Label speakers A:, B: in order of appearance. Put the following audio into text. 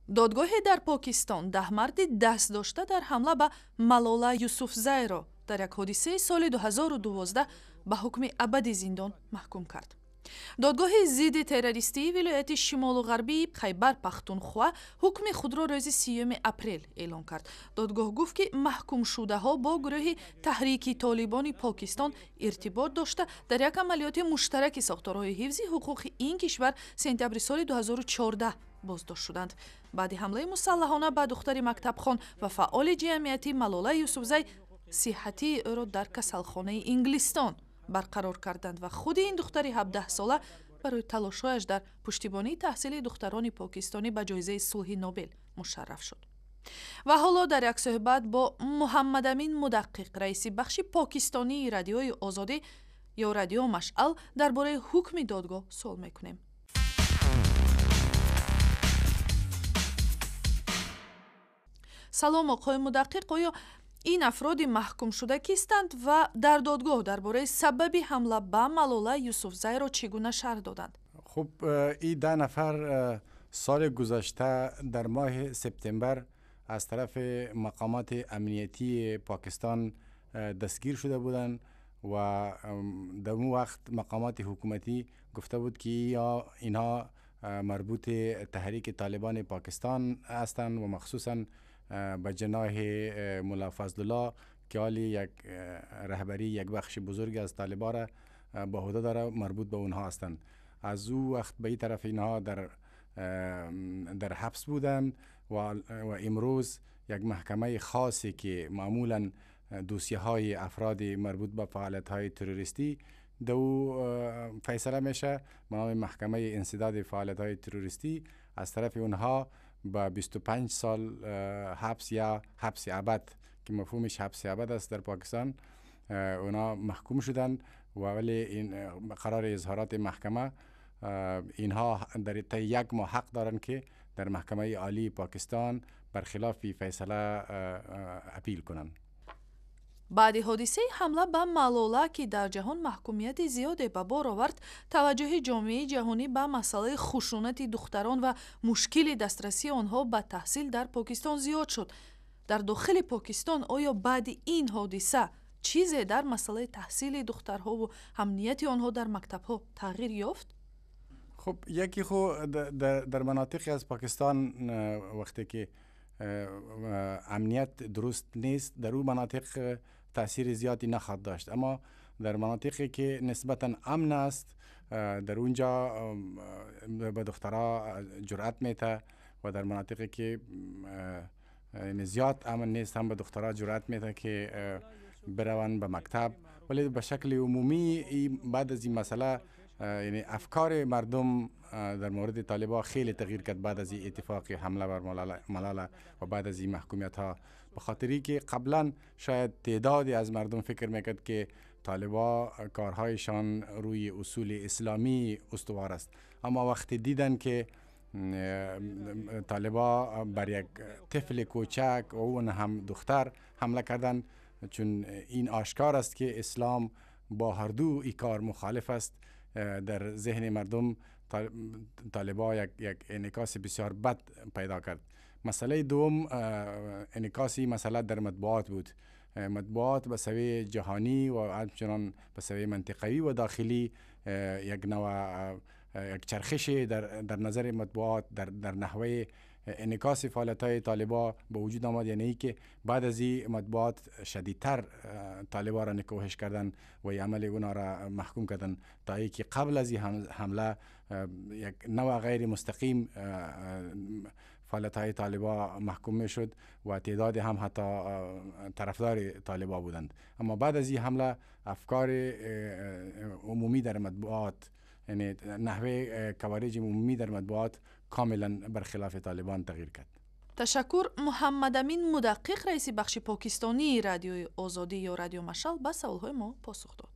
A: Додгоҳе дар Покистон 10 марди даст дошта дар ҳамла ба Малола Юсуфзайро дар як ҳодисаи соли 2012 ба ҳукми абади зиндон маҳкум кард. Додгоҳи зидди террористии вилояти шимолу ғарбии Хайбар Пахтунхуа ҳукми худро рӯзи 30 апрел эълон кард. Додгоҳ гуфт, ки маҳкумшудаҳо бо гурӯҳи Таҳрики Толибони Покистон иртибот дошта, дар як амалиёти муштараки сохторҳои ҳифзи ҳуқуқи ин кишвар сентябри соли 2014 боздошт шуданд. Баъди ҳамлаи мусаллаҳона ба духтари мактабхон ва фаъоли ҷамъиятӣ Малола Юсуфзай сиҳатии ӯро дар касалхонаи Инглистон барқарор карданд ва худи ин духтари 17-сола барои талошҳояш дар пуштибонии таҳсили духтарони покистонӣ ба ҷоизаи сулҳи Нобел мушарраф шуд. Ва ҳоло дар як суҳбат бо Муҳаммадамин Мудаққиқ, раиси бахши покистонии Радиои Озодӣ ё Радио Машъал, дар бораи ҳукми додгоҳ суол мекунем. Салом, оқои Мудаққиқ, оё ин афроди маҳкумшуда кистанд ва дар додгоҳ дар бораи сабаби ҳамла ба Малола Юсуфзайро чӣ гуна шарҳ доданд?
B: Хуб, ин 10 нафар соли гузашта дар моҳи септембр аз тарафи мақомоти амниятии Покистон дастгир шуда буданд ва дар он вақт мақомоти ҳукуматӣ гуфта буд, ки инҳо марбути Таҳрики Толибони Покистон ҳастанд ва махсусан ба ҷиноҳи мулла Фазлуллоҳ, ки ҳоли як раҳбарии як бахши бузург аз толибо را ба عهده داره، مربوط به اونها هستند. از او وقت به این طرف اینها در حبس بودند و امروز یک محکمه خاصی که معمولا دوسیه های افراد مربوط به فعالیت های تروریستی دو فیصله میشه، به نام محکمه انسداد فعالیت های تروریستی، از طرف اونها با 25 سال حبس یا حبس ابد که مفهومش حبس ابد است در پاکستان، اونا محکوم شدند. و ولی این قرار اظهارات محکمه، اینها در طی یک ماه حق دارند که در محکمه عالی پاکستان برخلاف فیصله اپیل کنند.
A: Баъди ҳодисаи ҳамла ба Малола, ки дар ҷаҳон маҳкумияти зиёде ба бор овард, таваҷҷӯҳи ҷомеаи ҷаҳонӣ ба масъалаи хушунати духтарон ва мушкили дастрасии онҳо ба таҳсил дар Покистон зиёд шуд. Дар дохили Покистон оё баъди ин ҳодиса чизе дар масъалаи таҳсили духтарҳову амнияти онҳо дар мактабҳо тағйир ёфт?
B: Хуб, яке ху дар манотиқи аз Покистон вақте ки амният дуруст нест, дар ӯ манотиқ таъсири зиёде нахоҳад дошт, аммо дар манотиқе ки нисбатан амн аст, дар унҷо ба духтарҳо ҷуръат мета ва дар манотиқе ки зиёд амн нест ҳам ба духтарҳо ҷуръат мета ки بروند به مکتب. ولی به شکل عمومی بعد از این مسئله، یعنی افکار مردم در مورد طالبا خیلی تغییر کرد بعد از این اتفاق حمله بر ملاله و بعد از این محکومیت ها، به خاطری که قبلا شاید تعدادی از مردم فکر میکرد که طالبا کارهایشان روی اصول اسلامی استوار است، اما وقتی دیدن که طالبا بر یک طفل کوچک و اون هم دختر حمله کردن، چون این آشکار است که اسلام با هر دو ای کار مخالف است، در ذهن مردم طالبا یک انعکاس بسیار بد پیدا کرد. مسئله دوم انعکاسی مسئله در مطبوعات بود. مطبوعات به سوی جهانی و همچنان به سوی منطقوی و داخلی یک نوع یک چرخش در نظر مطبوعات در نحوه انعکاس فعالیت‌های طالبا به وجود آمد، یعنی که بعد از این مطبوعات شدیدتر طالبا را نکوهش کردن و عمل اونا را محکوم کردن، تا اینکه قبل از این حمله یک نوع غیر مستقیم فعالیت‌های طالبا محکوم میشد و تعداد هم حتی طرفدار طالبا بودند. اما بعد از این حمله افکار عمومی در مطبوعات، یعنی نحوه کوریج عمومی در مطبوعات کاملا برخلاف طالبان تغییر کرد.
A: Ташаккур. Муҳаммадамин Мудаққиқ, раиси бахши покистонии Радиои Озодӣ ё Радио Машъал, ба саволҳои мо посух дод.